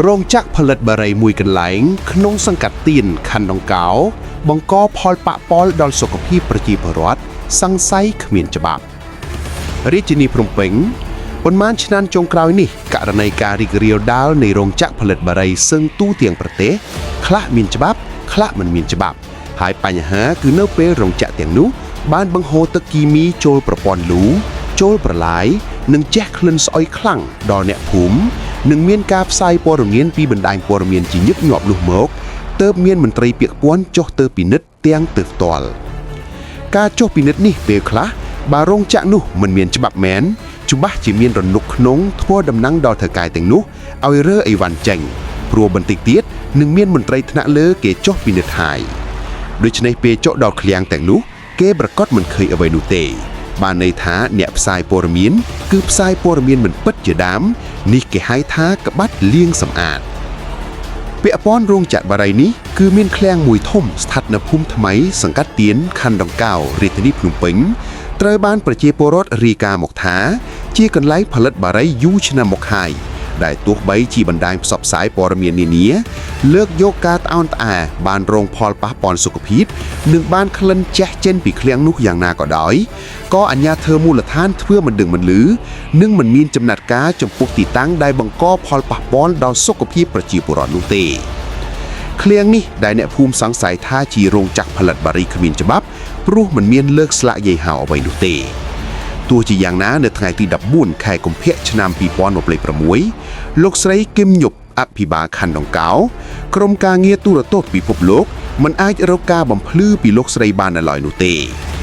រោងចក្រផលិតបារីមួយកន្លែងក្នុងសង្កាត់ទៀនខណ្ឌដង្កោ បង្កផលប៉ះពាល់ដល់សុខភាពប្រជាពលរដ្ឋសង្ស័យគ្មានច្បាប់រាជធានីភ្នំពេញប៉ុន្មានឆ្នាំចុងក្រោយនេះករណីការរីករាលដាលនៃរោងចក្រផលិតបារីសឹងទូទាំងប្រទេសខ្លះមានច្បាប់ខ្លះមិនមានច្បាប់ ហើយបញ្ហាគឺនៅពេលរោងចក្រទាំងនោះបានបង្ហូរទឹកគីមីចូលប្រព័ន្ធលូចូលប្រឡាយនិងជះក្លិនស្អុយខ្លាំងដល់អ្នកភូមិនិងមានការផ្សាយព័ត៌មានពីបណ្ដាញព័ត៌មានជាញឹកញាប់នោះមកទើបមានមន្ត្រីពាក់ព័ន្ធចុះទៅពិនិត្យទាំងទើសផ្ទាល់ ការចុះពិនិត្យនេះពេលខ្លះបើរោងចក្រនោះមិនមានច្បាប់មែនច្បាស់ជាមានរនុកក្នុងធ្វើដំណឹងដល់ថៅកែទាំងនោះឲ្យរើអីវ៉ាន់ចេញព្រោះបន្តិចទៀតនឹងមានមន្ត្រីថ្នាក់លើគេចុះពិនិត្យហើយដូច្នេះពេលចុះដល់ឃ្លាំងទាំងនោះគេប្រកាសមិនឃើញអ្វីនោះទេ បានន័យថាអ្នកផ្សាយព័ត៌មានគឺផ្សាយព័ត៌មានមិនពិតជាដើមនេះគេហៅថាក្បាត់លាងសម្អាត ពាក់ព័ន្ធរោងចក្របារីនេះគឺមានឃ្លាំងមួយធំស្ថិតនៅភូមិថ្មីសង្កាត់ទៀនខណ្ឌដង្កោរាជធានីភ្នំពេញត្រូវបានប្រជាពលរដ្ឋរាយការណ៍មកថា ជាកន្លែងផលិតបារីយូរឆ្នាំមកហើយដែលទោះបីជាបណ្ដាញផ្សព្វផ្សាយព័ត៌មាននានាលើកយកការត្អូញត្អែបានរងផលប៉ះពាល់សុខភាពនិងបានក្លិនជះចេញពីឃ្លាំងនោះយ៉ាងណាក៏ដោយក៏អាជ្ញាធរមូលដ្ឋានធ្វើមិនដឹងមិនឮនិងមិនមានចំណាត់ការចំពោះទីតាំងដែលបង្កផលប៉ះពាល់ដល់សុខភាពប្រជាពលរដ្ឋនោះទេ ឃ្លាំងនេះដែលអ្នកភូមិសង្ស័យថាជារោងចក្រផលិតបារីគ្មានច្បាប់ព្រោះមិនមានលើកស្លាកយីហោអ្វីនោះទេទោះជាយ៉ាងណានៅថ្ងៃទី14ខែកុម្ភៈឆ្នាំ2026លោកស្រីគឹមញប់អភិបាលខណ្ឌដង្កោក្រុមការងារទូរទស្សន៍ពិភពលោកមិនអាចរកការបំភ្លឺពីលោកស្រីបាននៅឡើយនោះទេ។